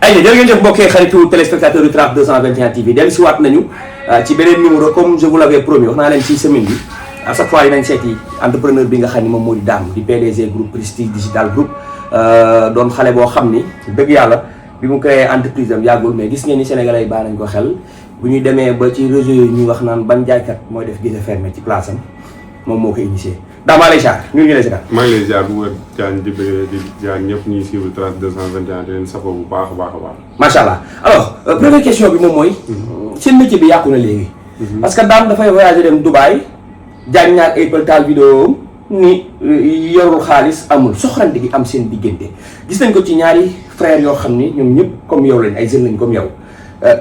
ay jërë ngeen jëf mbokkee xaritu téléspectateur yu Trace 221 TV dellu si waat nañu ci beneen numéro comme je vous l'avais promis wax naa leen ci semaine bi à chaque fois dinañ seeti entrepreneur bi nga xam ni moom moo di Dame di PDG groupe Prestige Digital Group doon xale boo xam ni dëgg yàlla bi mu créé entreprise am yàggul mais gis ngeen ni sénégalais yi baa nañ ko xel bu ñuy demee ba ci réseau yi ñuy wax naan ban jaaykat mooy def guichet fermé ci place am moom moo ko initié Dame maa lay jaar ñu ngi lay si maa ngi lay jaar bu wér Diagne di jaar ñëpp ñuy suivre Trace 221 di leen safoo bu baax a baax a baax. macha allah alors première question bi moom mooy. seen métier bi yàqu na léegi. parce que Dame dafay voyager dem Dubaï Diagne ñaar ay taal vidéo ni yorul xaalis amul soxrante gi am seen diggante gis nañ ko ci ñaari frères yoo xam ni ñoom ñëpp comme yow lañ ay jeunes lañ comme yow.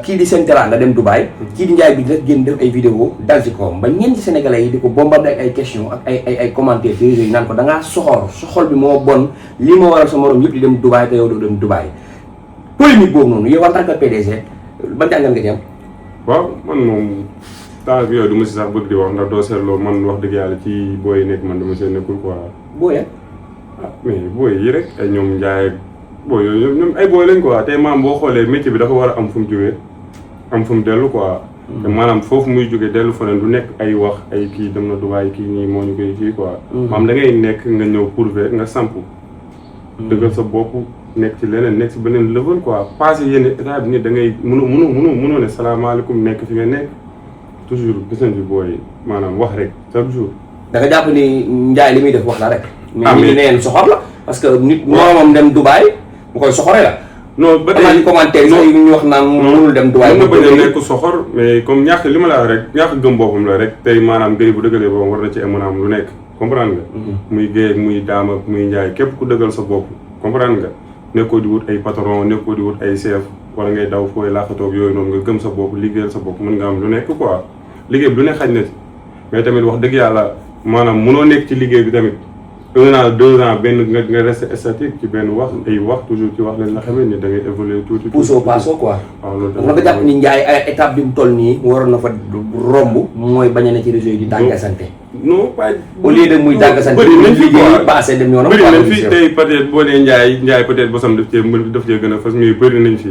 kii di Sen Teranga dem Dubaï kii di Ndiaye bi rek génn def ay vidéo dal ci kawam ba ñeenti sénégalais yi di ko bombardé ak ay questions ak ay commentaires ci réseau yi naan ko da ngaa soxol bi moo bon lii moo waral sa morom yëpp di dem Dubaï te yow doo dem Dubaï polémique boobu noonu yow en tant que PDG ban jàngal nga ci am. waaw man moom temps bi yooyu du ma si sax bëgg di wax ndax doo seetloo man wax dëgg yàlla ci booy yi nekk man dama see nekkul quoi. booy mais booy yi rek ay ñoom Ndiaye booy yooyu ñoom ay booy lañ quoi te maam boo xoolee métier bi dafa war a am fu mu jógee am fu mu dellu quoi. te maanaam foofu muy jógee dellu fa ne du nekk ay wax ay kii dem na Dubaay kii nii moo ñu koy kii quoi. maam da ngay nekk nga ñëw prouver nga samp. dëggal sa bopp nekk ci leneen nekk ci beneen level quoi passé yenn état bi nii da ngay mënoo ne salaamaaleykum nekk fi nga nekk toujours gis nañ fi booy maanaam wax rek chaque jour. da nga jàpp ni Ndiaye li muy def wax la rek. mais ñi neen soxor la parce que nit moromam dem Dubaay bu koy soxoree la. non ba tey commentaire yi ñu wax naan mënul dem Dubaay. mën na bañ a nekk soxor mais comme ñàkk li ma la rek ñàkk gëm boppam la rek tey maanaam gëri bu dëggalee boppam war na ci mën a am lu nekk comprendre nga. muy Guèye ak muy Dame ak muy Ndiaye képp ku dëggal sa bopp comprendre nga nekkoo di wut ay patron nekkoo di wut ay chef wala ngay daw fooy laaxatoog yooyu noonu nga gëm sa bopp liggéeyal sa bopp mën nga am lu nekk quoi liggéey bi lu ne xaj na ci mais tamit wax dëgg yàlla maanaam mënoo nekk ci liggéey bi tamit 1 an 2 ans benn nga resté statique ci benn wax ay wax toujours ci wax leen la xamee ni da ngay évoluer tuuti. puusoo paasoo quoi. waaw loolu nga jàpp ni Ndiaye ay étape bi mu toll nii waroon na fa romb mooy bañ a ne ci réseau yi di dàggasante. non pas au lieu de muy dàggasante. bëri nañ fi quoi passé dem yoonam. bëri nañ fi tey peut-être boo nee Ndiaye peut-être bosam daf cee gën a fas mais bëri nañ fi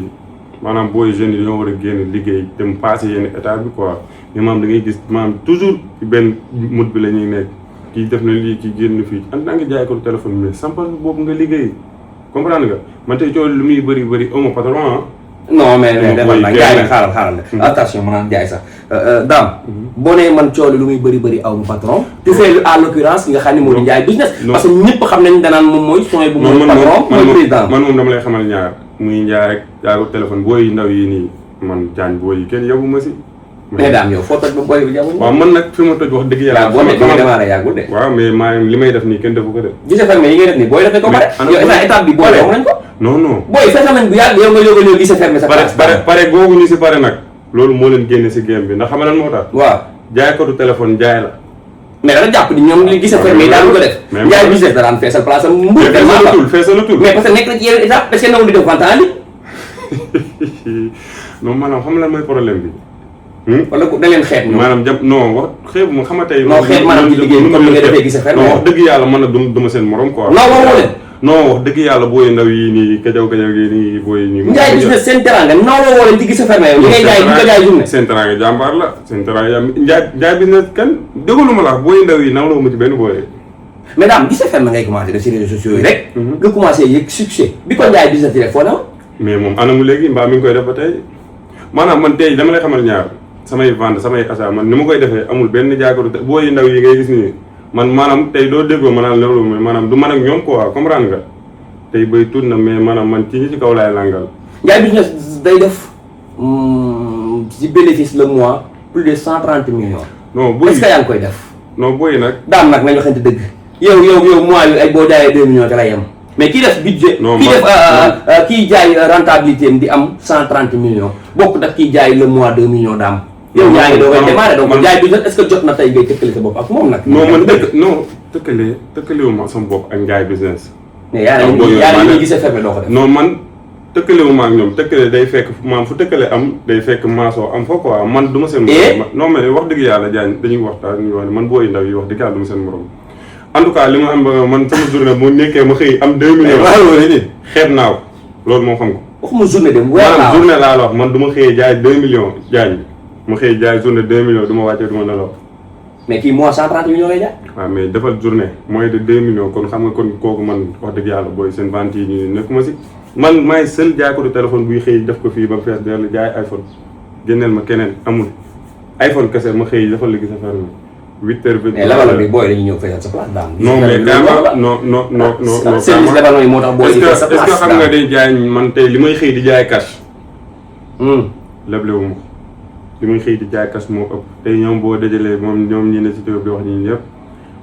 maanaam booy jeunes yi ñoo war a génn liggéey dem passé yenn étape bi quoi mais maam da ngay gis maam toujours ci benn mut bi la ñuy nekk. kii def na lii kii génn fii en tant que jaay ko téléphone mais sampal boobu nga liggéey comprendre nga man tey coono lu muy bëri aw ma patron ah. non mais defal na jaay na xaaral la attention ma naan jaay sax Dame boo nee man coono lu muy bëri aw ma patron tu fais à l'occurrence nga xam ne moo di Ndiaye business parce que ñëpp xam nañ danaan moom mooy sooy bu mooy patron mooy président man moom dama lay xamal ñaar muy Ndiaye rek jaay ko téléphone booy ndaw yi nii man Diagne booy yi kenn yabu ma si. mais Dame yow foo toj ba booy bi jamono. waaw man nag fi ma toj wax dëgg yàlla. boo nee dama démarré yàggul de. waaw mais maanaam li may def nii kenn defu ko def. guichet fermé yi ngay def nii booy def ko pare. yow étape bi booy def nañ ko. non. booy fexe nañ bu yàgg yow nga yóbbu ñëw guichet fermé sa place. pare googu ñu si pare nag. loolu moo leen génne si game bi ndax xam nga lan moo tax. waaw jaaykatu téléphone jaay la. mais dana jàpp ni ñoom li guichet fermé yi daal ko def. mais Ndiaye business da daan feesal place am. mbir feesalatul mais parce que nekk na ci yeneen étape parce que nawul di def vente en ligne. non maanaam xam nga lan mooy problème bi. wala da leen xeet ñoom maanaam jàpp non wax xeeb ma xam nga tey. non xeet maanaam ci liggéey bi comme ni nga defee guichet fermé. non wax dëgg yàlla man nag duma seen morom quoi. non waxoo leen. non wax dëgg yàlla booy ndaw yi nii kajaw yi nii booy nii. Ndiaye business Sen Teranga nawloo woo leen ci guichet fermé yow li ngay jaay li nga jaay journée. Sen Teranga jàmbaar la Sen Teranga Ndiaye business kan déglu ma la booy ndaw yi nawloo ma ci benn booy. mais Dame guichet fermé ngay commencé def ci réseaux sociaux yi rek. nga commencé yëg succès bi ko Ndiaye business di def foo ne woon. mais moom anamu léegi mbaa mi ngi koy def ba tey maanaam man tey dama lay xamal ñaar samay vente samay achat man ni ma koy defee amul benn jaakaru booy ndaw yi ngay gis nii man maanaam tey doo déggoo maanaam loolu maanaam du man ak ñoom quoi comprendre nga tey bay tuut na mais maanaam man ci ñi ci kaw laay langal. Ndiaye business day def ci bénéfice le mois plus de 130 millions. non booy est-ce que yaa ngi koy def. non booy nag. Dame nag nañu waxante dëgg. yow mois yu ay boo jaayee 2 millions te lay yem. mais kii def budget. non kii def kii jaay rentabilité am di am 130 millions bokk nag kii jaay le mois 2 millions Dame. yow yaa ngi doog a démarrer donc jaay business est-ce que jot na tey ngay tëkkale sa bopp ak moom nag. non man tëkkalewu ma sama bopp ak Ndiaye business. mais yaa ngi gisee fermé doo ko def. non man tëkkalewu ma ak ñoom tëkkale day fekk maam fu tëkkale am day fekk maasoo am fa quoi man du ma seen morom. non mais wax dëgg yàlla Diagne dañuy waxtaan ñu wax ne man booy ndaw yi wax dëgg yàlla du ma seen morom en tout cas li ma am man sama journée moo nekkee ma xëy am 2 millions. xeeb naa ko loolu moo xam ko. waxuma journée dem weer maanaam journée laa la wax man du ma xëyee jaay 2 millions jaañ ma xëyee jaay journée 2 millions du ma wàccee du ma nelaw. mais kii mois 130 millions lay jaay. waaw mais defal journée moins de 2 millions kon xam nga kon kooku man wax dëgg yàlla booy seen vente yi nii nekkuma si man maay seul jaay ko du téléphone buy xëy def ko fii ba fees dellu jaay iPhone génneel ma keneen amul iPhone kese ma xëy defal léegi sa ferme 8h20. mais labal bi booy dañuy ñëw fayal sa place daam. non mais kaama non service labal yi moo tax booy est-ce que xam nga day jaay man tey li may xëy di jaay cash. leblewu ma ko li muy xëy di jaay kas moo ëpp tey ñoom boo dajalee moom ñoom ñi ne si téo bi wax ñi ñëpp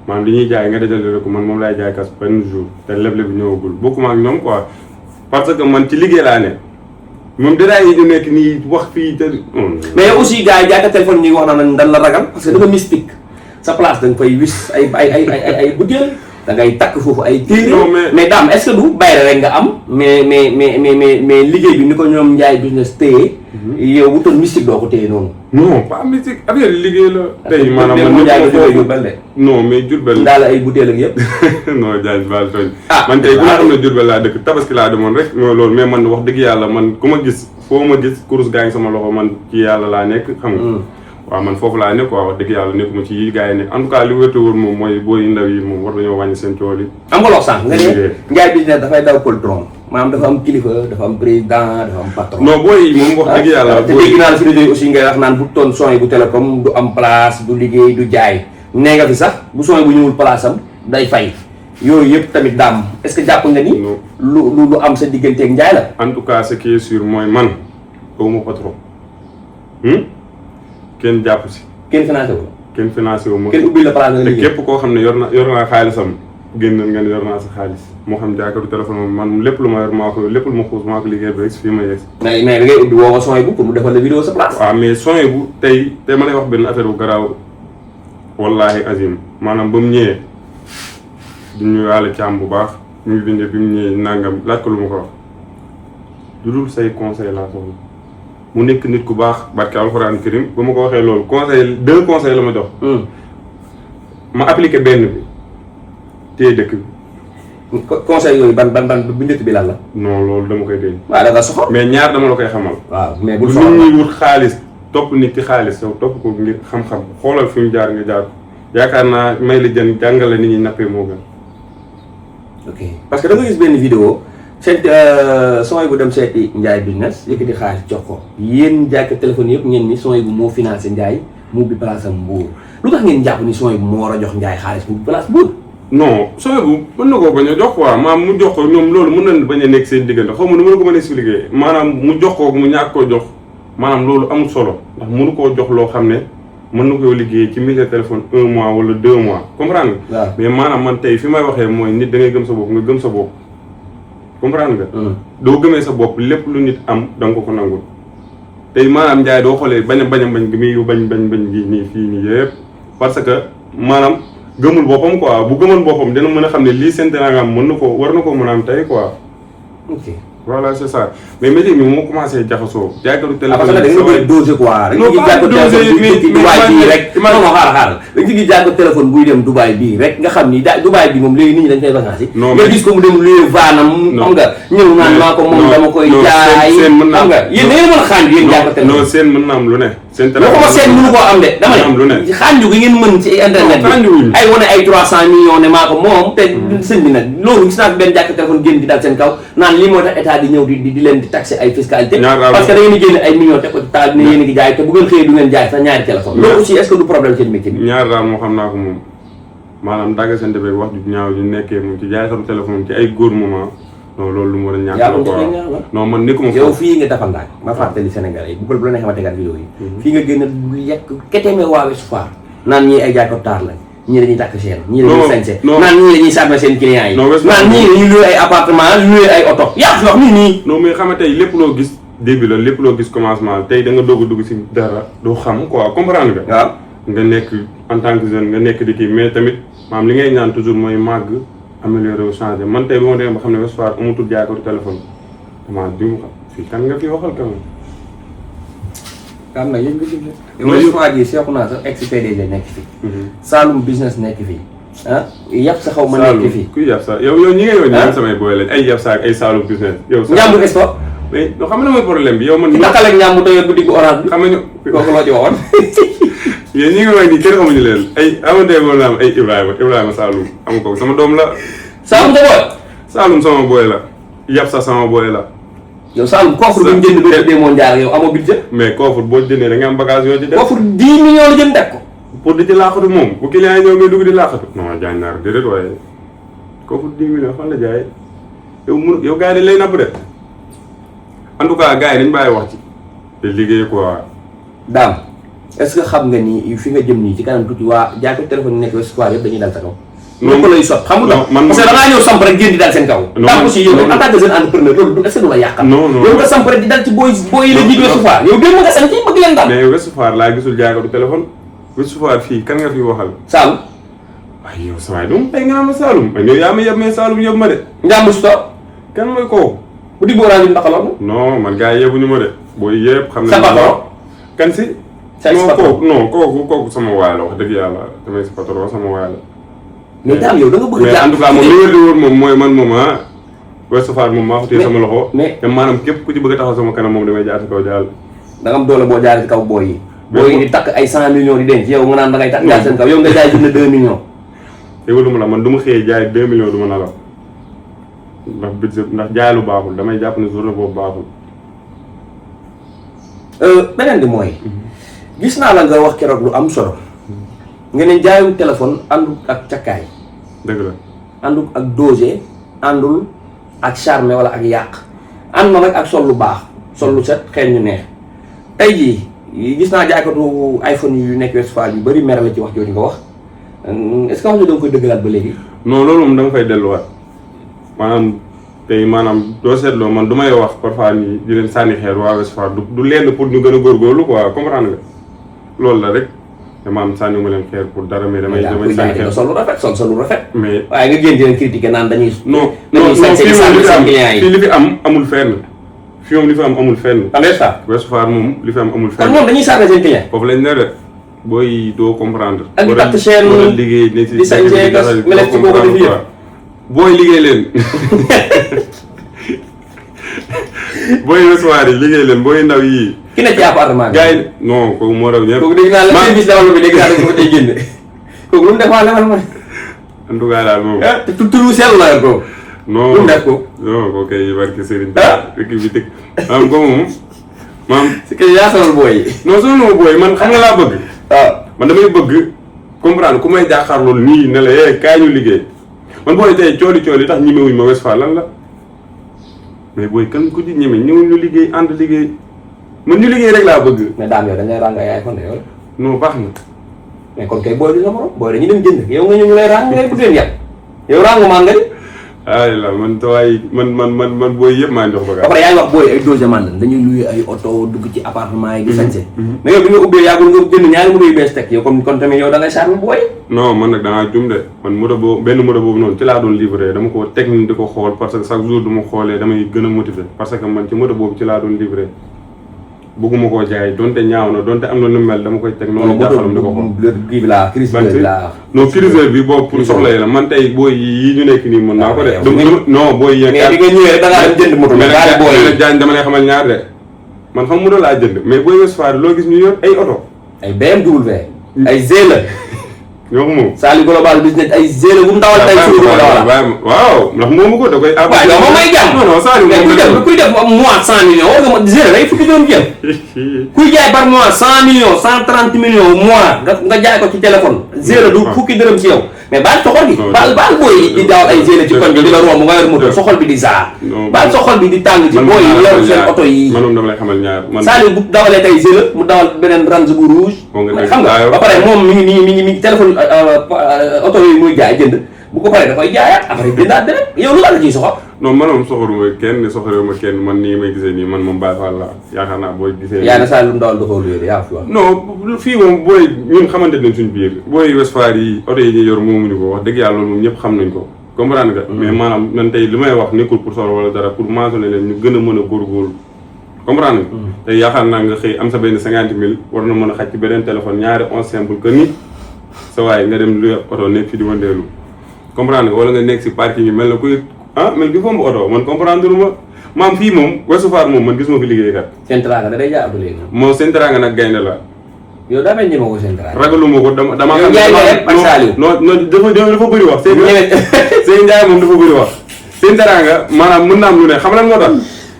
maanaam li ñuy jaay nga dajale rek man moom laay jaay kas benn jour te leble bi ñëwagul bokkuma ak ñoom quoi parce que man ci liggéey laa ne moom détails yi ñu nekk nii wax fii te mais yow aussi gars yi jaaykat téléphone ñi wax na nañ dañ la ragal parce que da nga mystique sa place da nga fay wis ay butéel da ngay takk foofu ay téere mais daam est-ce que du bayre rek nga am mais liggéey bi ni ko ñoom njaay business téye yow wutoon mystique doo ko téye noonu non pas mystique affaire liggéey la tey maanaam man njaay nga jógee Jurbel de non mais Jurbel daal ay butéel ak yëpp non jaay baal tooñ man tey bu nga xam ne Jurbel laa dëkk tabaski laa demoon rek moo loolu mais man wax dëgg yàlla man ku ma gis foo ma gis kurus gaa ngi sama loxo man ci yàlla laa nekk xam nga waaw man foofu laa nekk quoi wax dëgg yàlla nekkuma ci yi gars yi nekk en tout cas li wér te wóor moom mooy booy ndaw yi moom war nañoo wàññi seen tool yi. am nga loo sànq nga ne njaay business dafay daw poltron maanaam dafa am kilifa dafa am président dafa am patron. non booy moom wax dëgg yàlla. te dégg naa la si réseau yi aussi ngay wax naan bu toon son bu télécom du am place du liggéey du jaay nee nga fi sax bu son bu ñëwul place am day fay yooyu yëpp tamit daam est-ce que jàpp nga ni. lu am sa digganteeg njaay la. en tout cas ce qui est sûr mooy man awuma patron kenn jàpp si. kenn financé wu. kenn financé wu ma. kenn ubbil la place te képp koo xam ne yor naa xaalisam génn nga ne yor naa sa xaalis moo xam jaakaru téléphone man lépp lu ma yor maa ko lépp lu ma xuus maa ko liggéey ba fii ma yegg. mais da ngay ubbi woo ko son bu pour mu defal la vidéo sa place. waaw mais son bu tey ma lay wax benn affaire bu garaaw wallaahi azim maanaam ba mu ñëwee di ñu yàlla càmm bu baax ñu ngi bindee bi mu ñëwee nangam laaj ko lu ma ko wax lu dul say conseil laa soxla. mu nekk nit ku baax barke alxuraan karim ba ma ko waxee loolu conseil 2 conseils la ma jox. ma appliqué benn bi téye dëkk bi. conseil yooyu ban bu njëkk bi lan la. non loolu dama koy dégg. waaw da nga soxor. mais ñaar dama la koy xamal. waaw mais bul bu soxor nit ñi wut xaalis topp nit ci xaalis yow topp ko ngir xam-xam xoolal fi mu jaar nga jaar ko yaakaar naa may la jën jàngale nit ñi nappee moo gën. ok parce que da nga gis benn vidéo. seen sooy bu dem seeti Ndiaye business yëkkati xaalis jox ko yéen jaaykat téléphone yëpp ngeen ni sooy bu moo financé Ndiaye mu ubbi place am Mbour lu tax ngeen jàpp ni sooy bu moo war a jox Ndiaye xaalis mu ubbi place Mbour. non sooy bu mën na koo bañ a jox quoi maanaam mu jox ko ñoom loolu mën nañ bañ a nekk seen diggante xaw ma nu ma la ko mën a expliquer maanaam mu jox ko mu ñàkk koo jox maanaam loolu amul solo ndax mënu koo jox loo xam ne mën na koo liggéey ci milieu téléphone 1 mois wala 2 mois comprendre nga. mais maanaam man tey fi may waxee mooy nit da ngay gëm sa bopp nga gëm sa bopp. comprendre nga. doo gëmee sa bopp lépp lu nit am da nga ko nangul tey maanaam Ndiaye doo xoolee bañ gi muy bañ gi nii fii nii yëpp parce que maanaam gëmul boppam quoi bu gëmoon boppam dina mën a xam ne lii seen teraanga am mën na ko war na ko mën a am tey quoi. ok voilà c'est ça mais métier mi moo commencé jaxasoo. jaaykatu téléphone parce que da nga koy dosé quoi. non pas dosé buy dem Dubaï bii rek nga xam ni Dubaï bi moom léegi nit ñi dañ koy vacances yi. non nga gis ko mu dem luy vaanam. xam nga ñëw naan maa ko moom dama koy jaay. seen mën naa xam nga yéen da ngeen mën a xaanju yéen jaay ko téléphone. non seen mën na am lu ne. seen téléphone waxuma seen mënu koo am de dama ne xaanju gi ngeen mën ci internet bi ay wane ay 300 millions ne maa ko moom te sëñ bi nag loolu gis naa fi benn jàkk téléphone génn di dal seen kaw naan lii moo tax état di ñëw di leen di taxer ay fiscalité parce que da ngeen di génne ay millions teg ko ci taal ne yéen a ngi jaay te bu ngeen xëyee du ngeen jaay sax ñaari téléphone loolu aussi est-ce que du problème seen métier bi ñaar daal moo xam naa ko moom maanaam dagga seen debee wax ju ñaaw ju nekkee moom ci jaay sama téléphone ci ay góor moment non loolu lu mu war a ñàkk la quoi non man nekkuma yow fii nga defal ndaag ma fàttali Sénégalais yi bu la neexee ma tegaat vidéo yi fii nga génn yekk keteme waawe soir naan ñii ay jaayko taar lañ ñii dañuy takk chaîne ñii dañuy sañse naan ñii dañuy sàmm seen clients yi naan ñii dañuy loué ay appartement loué ay oto yaa fi wax nii non mais xam nga tey lépp loo gis début la lépp loo gis commencement tey da nga doog a dugg si dara doo xam quoi comprendre nga waaw nga nekk en tant que jeune nga nekk di kii mais tamit maanaam li ngay ñaan toujours mooy màgg amélioré wu changé man tey ba ma demee ba xam ne Ouest Foire amatul jaaykatu téléphone damaa dimu xam fii kan nga fi waxal quand même am na yéen nga jëm Ouest Foire yi seexu naa sax ex-PDG nekk fi Saloum business nekk fii ah yàpp sa xaw ma nekk fii kuy yàpp sa yow ñi ngay yow ñaan samay booy lañ ay yàpp sa ak ay Saloum business yow Njambur Expo mais xam nga mooy problème bi yow man. ki takkal ak ñaam bu tawee bu diggu orange bi. xam nga kooku loo ci waxoon. yéen ñi ngi wax nii kenn xamuñu leen ay amante moom la am ay Ibrahima Saloum amu ko sama doom la. Saloum sa boy. Saloum sama boy la. Yapsa sama boy la. yow Saloum coffre bu ñu jënd ba tëddee moo jaar yow amoo budget. mais coffre boo jëndee da nga am bagage yoo ci def. coffre 10 millions la jënd teg ko. pour di ci laaxatu moom bu client yi ñëw ngay dugg di laaxatu. non jaañ naar déedéet waaye coffre 10 millions fan la jaay yow gars yi dañ lay napp de en tout cas gars yi dañ bàyyi wax ci te liggéey quoi. daam est-ce que xam nga ni fi nga jëm nii ci kanam tuuti waa jaay ko téléphone yi nekk Ouest-Foire yëpp dañuy dal sa kaw. non ko lay sot xam nga man parce que da ngaa ñëw samp rek génn di dal seen kaw. non daam aussi yow en tant que jeune entrepreneur loolu est-ce que du la yàqal. non non yow nga samp rek di dal ci booy yi la jiitu Ouest-Foire yow démb nga sant yi bëgg leen dal. mais Ouest-Foire laa gisul jaaykatu téléphone Ouest-Foire fii kan nga fi waxal. Saloum. waaye yow sa waay doomu tey nga naan ma Saloum yow yaa ma yeb mais Saloum yeb ma de. Ndiamb si toog. kan mooy kooku. bu digg orange bi ndaxaloon. non man gars yi yebuñu ma de booy yëpp. xam sa patron. kan si. sa ex-patron non kooku sama waay la wax dëgg yàlla damay sa patron sama waay la. mais daam yow da nga bëgg mais en tout cas moom li wér di wóor moom mooy man moom Ouest-Foire moom maa ko téye sama loxo. mais te maanaam képp ku ci bëgg a taxaw sama kanam moom damay jaar si kaw jàll. da nga am doole boo jaaree ci kaw booy yi. booy yi di takk ay 100 millions di denc yow nga naan da ngay takk jaar seen kaw yow nga jaay jënd 2 millions. yëngu la man du ma xëyee jaay 2 millions du ma nalaw ndax budget ndax jaay lu baaxul damay jàpp ne journée boobu baaxul. beneen bi mooy. gis naa la nga wax keroog lu am solo. nga ne jaayum téléphone àndul ak cakkaay. dëgg la. àndul ak dosé àndul ak charme wala ak yàq ànd na nag ak sol lu baax sol lu set xel ñu neex tey jii gis naa jaaykatu iPhone yu nekk Ouest-Foire yu bëri mer la ci wax jooju nga wax est-ce que wax nga da nga koy dëggalaat ba léegi. non loolu moom dama fay delluwaat maanaam tey maanaam doo seetloo man du may wax parfois nii di leen sànni xeer waa Ouest-Foire du lenn pour ñu gën a góorgóorlu quoi comprendre nga loolu la rek. te maam sànni ma leen xeer pour dara mais damay sànni xeer sol lu rafet sol lu rafet. mais waaye nga génn di leen critiquer naan dañuy. non fii li fi am amul fenn fii moom li fi am amul fenn. Ouest-Foire moom li fi am amul fenn. kon ñoom dañuy sànni seen client. foofu lañ ne de booy doo comprendre. ak di takk chaîne liggéey ne di sañ see gas melef ci boobu def yëpp. booy liggéey leen booy Ouest-Foire yi liggéey leen booy ndaw yii. ki ne ci appartement bi. gars yi non kooku moo raw ñëpp. kooku dégg naa la service dawal bi dégg naa dañ ko tey génne. kooku lu mu def waa lemal ma. en tout cas daal moom. te turu sell la ko. non lu mu def ko. non kooku kay barke Serigne. rek bi tëgg maanaam ko moom maam. c'est que yaa sonal booy yi. non sonal booy man xam nga laa bëgg. waaw man damay bëgg comprendre ku may jàkkaarloo nii ne la kaay ñu liggéey man booy tey cooli tax ñemewuñ ma Ouest-Foire lan la mais booy kan ku ci ñeme ñëwuñ ñu liggéey ànd liggéey. man ñu liggéey rek laa bëgg. mais daam yow dañ lay ràng ay iPhone de yow. non baax na. mais kon kay booy du sa morom booy dañuy dem jënd yow nga ñëw ñu lay ràng ngay bëgg leen yàq yow ràngu maan nga di. ay la man tawaay man booy yëpp maa ngi jox bagage. ba pare yaa ngi wax booy ay dose man dañuy luye ay oto dugg ci appartement yi di sañse. mais yow bi nga ubbee yàggul nga jënd ñaari moto yu bees teg yow kon tamit yow da ngay charme booy. non man nag dangaa jum de man benn moto boobu noonu ci laa doon livré dama ko technique di ko xool parce que chaque jour du ma xoolee damay gën a motiver parce que man ci moto boobu ci laa doon livré bëgguma koo jaay donte ñaaw na donte am na lu mel dama koy teg noonu jaaxalam di ko xool kii bi laa criseur bi laa non criseur bi boobu pour soxla yi la man tey booy yi ñu nekk nii mën naa ko de non booy yi mais bi nga ñëwee rek da ngaa dem jënd moto mais jaañ dama lay xamal ñaar de man xam moto laa jënd mais booy Ouest-Foire loo gis ñu yor ay oto ay BMW ay Zela ñoo ko moom Sali Global Business ay Zela bu mu dawal tey suñu ko dawal waaw ndax moomu ko da koy waaw yow moom may jàmm non Sali kuy def mois 100 millions war nga ma Zela day fukki doon jël kuy jaay par mois 100 millions 130 millions mois nga jaay ko ci téléphone Zela du fukki dërëm ci yow mais baal soxol bi baal booy di dawal ay Zela ci koñ bi di la romb nga yor moto soxol bi di zaa baal soxol bi di tàng ci booy yi yor seen oto yi man moom dama lay xamal ñaar Sali bu dawalee tey Zela mu dawal beneen Range bu rouge xam nga ba pare moom mi ngi téléphone oto yooyu muy jaay jënd bu ko paree dafay jaayaat après jëndaat beneen yow lu la ciy soxal. non man moom soxoruma kenn man nii may gisee nii man moom Baye Fall la yaakaar naa booy gisee. yaa na saa lu mu dawal dafa lu yaa fi wax. non fii moom booy ñun xamante nañ suñu biir booy Ouest-Foire yi oto yi ñuy yor moomuñu ko wax dëgg yàlla loolu moom ñëpp xam nañ ko comprendre nga. mais maanaam nan tey li may wax nekkul pour solo wala dara pour mentionner leen ñu gën a mën a góorgóorlu comprendre nga. tey yaakaar naa nga xëy am sa benn 50 000 war na mën a xaj ci beneen téléphone ñaari 11 simple que ni sa waay nga dem lu oto nekk fi di wandeelu comprendre nga wala nga nekk si parking yi mel na ah man gi fomb oto man comprendre ma maam fii moom Ouest Foire moom man gisuma fi liggéeykat. seen teraanga da day jaar ba léegi. moom seen teraanga nag gaynde la. yow daa mel ni ma ko seen teraanga. ragaluma ko dama yow Ndiaye nga rek ak Saliou. non dafa bëri wax. seen Ndiaye moom dafa bëri wax. seen teraanga maanaam mën naa am lu ne xam lan moo tax.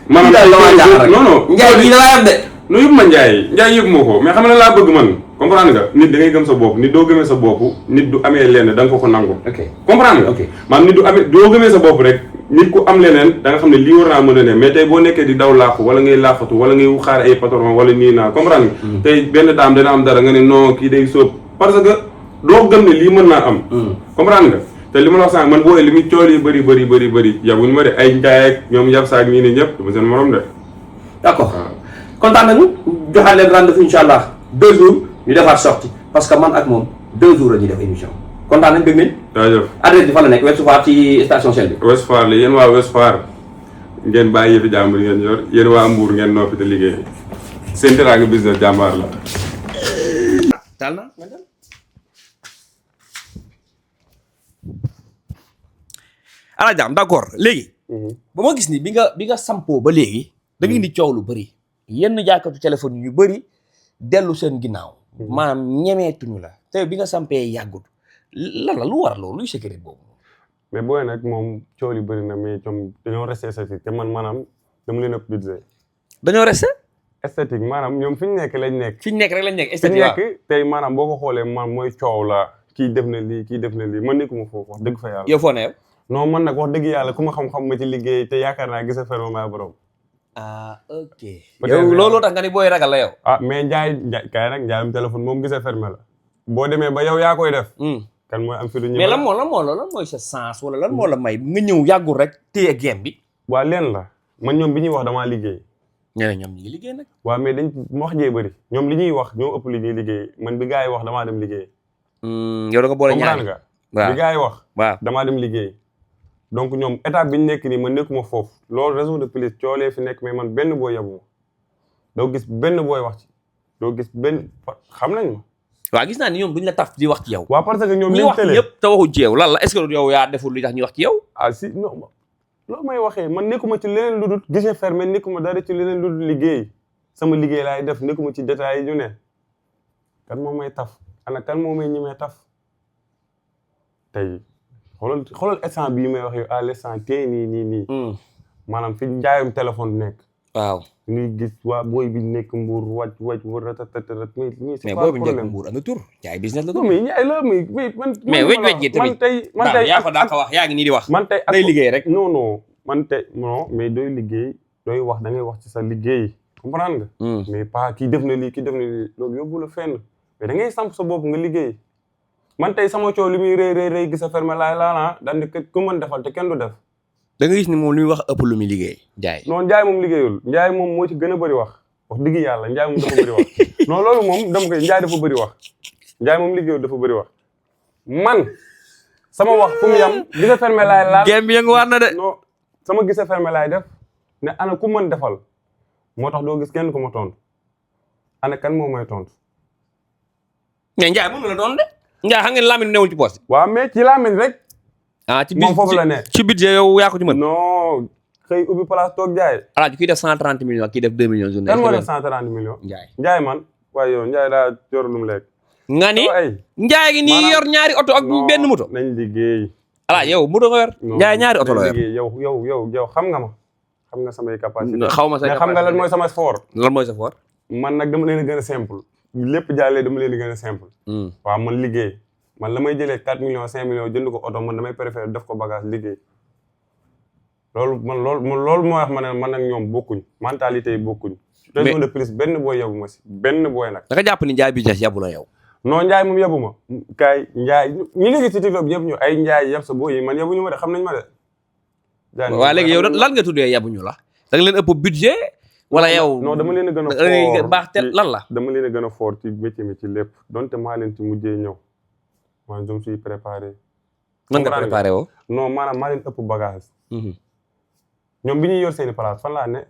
maanaam non non Ndiaye bii da yab de. no yëpp ma Ndiaye yëpp moo ko mais xam na laa bëgg man comprendre nga nit da ngay gëm sa bopp nit doo gëmee sa bopp nit du amee lenn da nga ko nangu. ok comprendre nga. ok maanaam nit du amee doo gëmee sa bopp rek nit ku am leneen da nga xam ne lii war naa mën a ne mais tey boo nekkee di daw laaxu wala ngay laaxatu wala ngay xaar ay patron wala nii naa comprendre nga. tey benn daam dana am dara nga ne non kii day sóob parce que doo gëm ne lii mën naa am. comprendre nga te li ma la wax sànq man booy li muy cool yi bëri yabuñu ma de ay Ndiaye ak ñoom yab saak ñii nii ñëpp dama seen morom de. d'accord kontaan nañu joxaat leen rendez-vous incha allah 2 jours ñu defaat sortie parce que man ak moom 2 jours la ñuy def émission kontaan nañ bëgg nañ. jaajëf adresse bi fan la nekk Ouest Foire ci station Shell bi. Ouest Foire la yéen waa Ouest Foire ngeen bàyyi yëfi jàmbur ngeen yor yéen waa Mbour ngeen noppi te liggéey seen teraanga business jàmbaar la. taal na. ala jaam d'accord léegi. ba ma gis ni bi nga sampoo ba léegi. da nga indi coow lu bëri. yenn jaaykatu téléphone yu bëri dellu seen ginnaaw. maanaam ñemeetuñu la. te bi nga sampee yàggut lan la lu war loolu luy secret boobu. mais booy nag moom coow li bëri na mais ñoom dañoo resté esthétique te man maanaam dama leen ëpp budget. dañoo resté. esthétique maanaam ñoom fi ñu nekk lañ nekk. fi ñu nekk rek lañ nekk esthétique waaw fi ñu nekk tey maanaam boo ko xoolee man mooy coow la kii def na lii kii def na lii man nekkuma foofu wax dëgg fa yàlla. yow foo ne yow. non man nag wax dëgg yàlla ku ma xam-xam ma ci liggéey te yaakaar naa gis a ferme maa borom. ah ok. yow looloo tax nga ni booy ragal la yow. ah mais Ndiaye kaay nag njaayam téléphone moom gis a ferme la. boo demee ba yow yaa koy def. kan mooy am fi du ñëw. mais lan mooy sa sens wala lan moo la may nga ñëw yàggul rek téye game bi. waa leen la man ñoom bi ñuy wax damaa liggéey. ñeneen ñoom ñu ngi liggéey nag. waaw mais dañ wax jee bëri ñoom li ñuy wax ñoo ëpp li ñuy liggéey man bi gars yi wax damaa dem liggéey. yow da nga boole ñaar nga. waaw bi gars yi wax. waaw damaa dem liggéey. donc ñoom étape bi ñu nekk nii man nekkuma foofu loolu réseau de police coolee fi nekk mais man benn booy yabu ma doo gis benn booy wax ci doo gis benn xam nañ ma. waaw gis naa ni ñoom duñ la taf di wax ci yow. waaw parce que ñoom ñi wax ñëpp te waxuñ ci yow lan la est-ce que yow yaa deful li tax ñu wax ci yow. ah si non loolu may waxee man nekkuma ci leneen lu dul guichet fermé nekkuma dara ci leneen lu dul liggéey sama liggéey laay def nekkuma ci détails yi ñu ne kan moo may taf ana kan moo may ñemee taf tey xoolal instant bii may wax yow à l'instant tey nii. maanaam fi njaayam téléphone nekk. waaw. ñuy gis waa booy bi nekk Mbour wàcc war ratatatat mais c'est pas problème mais booy bi nekk Mbour am na tur. jaay business la tur mais Ndiaye la man. mais wej gi tamit man tey yaa ko daa ko wax yaa ngi nii di wax. man tey day liggéey rek. non man tey non mais doy liggéey doy wax da ngay wax ci sa liggéey comprendre nga. mais pas kii def na lii kii def na lii loolu yóbbu la fenn mais da ngay samp sa bopp nga liggéey. man tey sama coow li muy rëy gis a fermé laay laala daan di ku mën defal te kenn du def. da nga gis ni moom li muy wax ëpp lu muy liggéey Ndiaye. non Ndiaye moom liggéeyul Ndiaye moom moo ci gën a bëri wax dëgg yàlla Ndiaye moom dafa bëri wax non loolu moom dama koy Ndiaye dafa bëri wax Ndiaye moom liggéeyul dafa bëri wax man sama wax fu mu yam gis a fermé laay laal. game bi yëngu war na de. non sama gis a fermé laay def ne ana ku mën defal moo tax doo gis kenn ku ma tontu ana kan moo may tontu. mais Ndiaye mën na la doon de. Ndiaye xam ngeen Lamine newul ci poste. waaw mais ci Lamine rek. ah ci moom foofu la ne ci budget yow yaa ko ci mën. non xëy ubbi place toog jaay. alaaji kii def 130 millions kii def 2 millions. journée kan moo def 130 millions. Ndiaye man waaye yow Ndiaye daa yor lu mu lekk. nga ni Ndiaye gi nii yor ñaari oto ak benn moto. nañ liggéey. alaaji yow moto nga yor. Ndiaye ñaari oto la yor. yow xam nga ma. xam nga samay capacité. xaw ma say mais xam nga lan mooy sama fort. lan mooy sa fort. man nag dama leen a gën a simple. lépp jàllee dama leen a gën a simple. waaw man liggéey. man la may jëlee 4 millions 5 millions jënd ko oto man damay préférer def ko bagage liggéey loolu moo wax ma ne man ak ñoom bokkuñ mentalité yi bokkuñ. réseau de plus benn booy yabu ma si benn booy nag. da nga jàpp ni Ndiaye bi des yabu la yow. non Ndiaye moom yabu ma. kaay Ndiaye ñi ngi ci TikTok yëpp ñu ay Ndiaye yab sa booy yi man yabuñu ma de xam nañ ma de. waaw léegi yow lan nga tuddee yabuñu la. da nga leen ëpp budget. wala yow non dama leen a gën a fort baax te lan la. dama leen a gën a fort ci métier mi ci lépp donte maa leen ci mujjee ñëw. man je me suis préparé. nan nga préparé woo. non maanaam maa leen ëpp bagage. ñoom bi ñuy yor seeni place fan laa ne.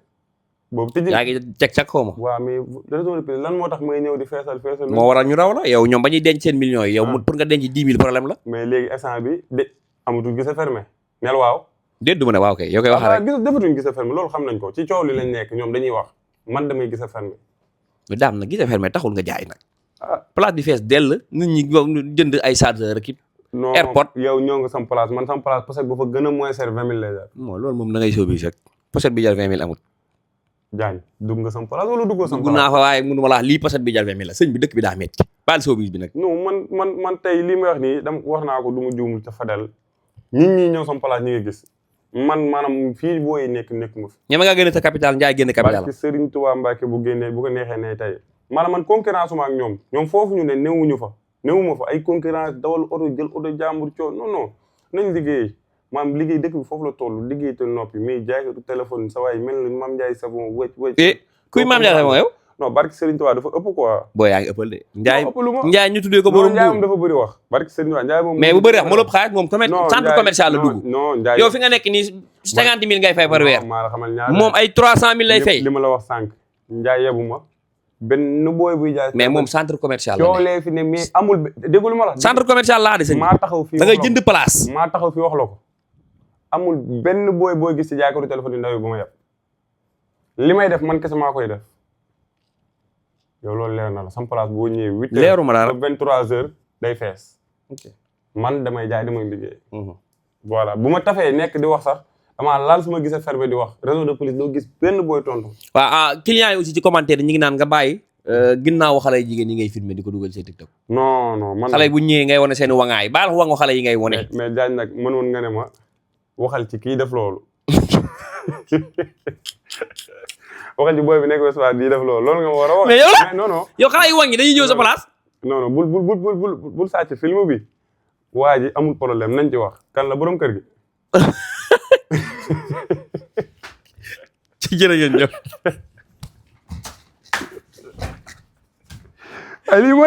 boobu tëjee yaa ngi cek xaw ma. waaw mais réseau de plus lan moo tax may ñëw di feesal. moo waral ñu raw la yow ñoom ba ñuy denc seen millions yi. yow pour nga denc 10 000 problème la. mais léegi instant bi de amatul gis a fermé. nel waaw. déet du ma ne waaw kay yow koy wax rek. defatuñ gise fermé loolu xam nañ ko ci coow li lañ nekk ñoom dañuy wax man damay gise fermé. mais daam nag gise fermé taxul nga jaay nag. place bi fees dell nit ñi jënd ay chargeur rek. non airport yow ñoo nga sam place man sam place pochette bu fa gën a moins cher 20 000 lay jar. bon loolu moom da ngay showbiz rek pochette bi jar 20 000 amul. Diagne dugg nga sam place wala duggoo sam place. dugg naa fa waaye mënu ma la wax lii pochette bi jar 20 000 la sëñ bi dëkk bi daa metti baal showbiz bi nag. non man tey lii may wax nii dama wax naa ko du ma juumul ca Fadel nit ñi ñëw sam place ñi nga gis man maanaam fii booy nekk ma fi. ñeme nga génne sa capital Ndiaye génne capital. parce que Serigne Touba Mbacke bu génnee bu ko neexee ne tey maanaam man concurrence ma ak ñoom foofu ñu ne newuñu fa. newuma fa ay concurrence dawal oto jël oto jàmbur coow non nañ liggéey maam liggéey dëkk bi foofu la toll liggéey te noppi mais jaaykatu téléphone sa waay mel na Mame Ndiaye Savon wëcc kuy Mame Ndiaye Savon yow non barki Serigne Touba dafa ëpp quoi boo yaa ngi ëppal de ëppaluma Ndiaye ñu tuddee ko borom Ndiaye moom dafa bëri wax barki Serigne Touba Ndiaye moom mais bu bëri wax mu lépp xaalis moom centre commercial la dugg non Ndiaye yow fi nga nekk nii 50 000 ngay fay par weer maa la xamal ñaar moom ay 300 000 lay fay li ma la wax sànq Ndiaye yebu ma benn booy buy jaay mais moom centre commercial la coolee fi ne mais amul déggu lu ma la wax centre commercial laa de sëñ maa taxaw fii da ngay jënd place maa taxaw fii wax la ko amul benn booy gis ci jaaykatu téléphone yu ndaw yi bu ma yeb li may def man kese maa koy def yow loolu leer na la sam place boo ñëwee 8 heures leeruma dara 23 heures day fees man damay jaay damay liggéey voilà bu ma tafee nekk di wax sax damaa laal su ma gisee fermé di wax réseau de police doo gis benn booy tontu. waaw clients yi aussi ci commentaire ñi ngi naan nga bàyyi ginnaaw xale jigéen yi ngay filmer di ko dugal ci TikTok. non man xale bu ñëwee ngay wane seen wangaay baal wangu xale yi ngay wane. mais Diagne nag mënoon nga ne ma waxal ci kii def loolu waxal ci booy bi nekk Ouest Foire di def loolu nga ma war a wax. mais yow la non yow xale yi wangi dañuy ñëw sa place. non bul sàcc film bi waa ji amul problème nañ ci wax kan la borom kër gi. ci jërëjëf. ay lii mooy